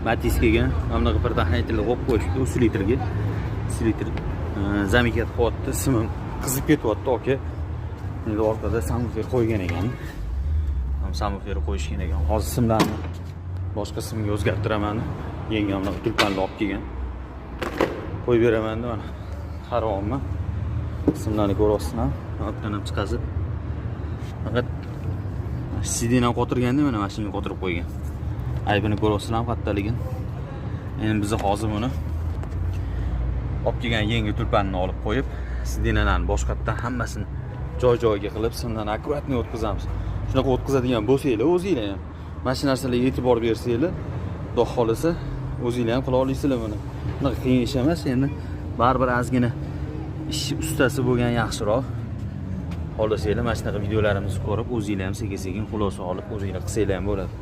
Matiz kelgan. Mana bunaqa предохранитель qo'yib qo'yishibdi усилитель ga. Усилитель замыкать qilyapti, simim qizib ketyapti, aka. Endi orqada subwoofer qo'ygan ekan. Subwoofer qo'yishgan ekan. Hozir simlarni boshqa simga o'zgartiraman. Yangi bunaqa tulpanni olib kelgan. Qo'yib beraman, mana. Qarayapman. Simlarni ko'ryapsizlar. Orqadan ham chiqazib. Faqat сиденье ham qotirganda, mana shunga qotirib qo'ygan. Aybini ko'ryapsizlar qattaligini. Endi biz hozir buni olib kelgan yangi tulpanni olib qo'yib, сиденье larni boshqatdan hammasini joy-joyiga qilib, simlarni аккуратный o'tkazamiz. Shunaqa o'tkazadigan bo'lsanglar, o'zinglar ham mana shu narsalarga e'tibor bersanglar, Xudo xohlasa, o'zinglar ham qila olasizlar buni. Bunaqa qiyin ish emas, endi baribir ozgina ish ustasi bo'lgan yaxshiroq. Xohlasanglar, mana shunaqa videolarimizni ko'rib, o'zinglar ham sekin-sekin xulosa olib, o'zinglar qilsanglar ham bo'ladi.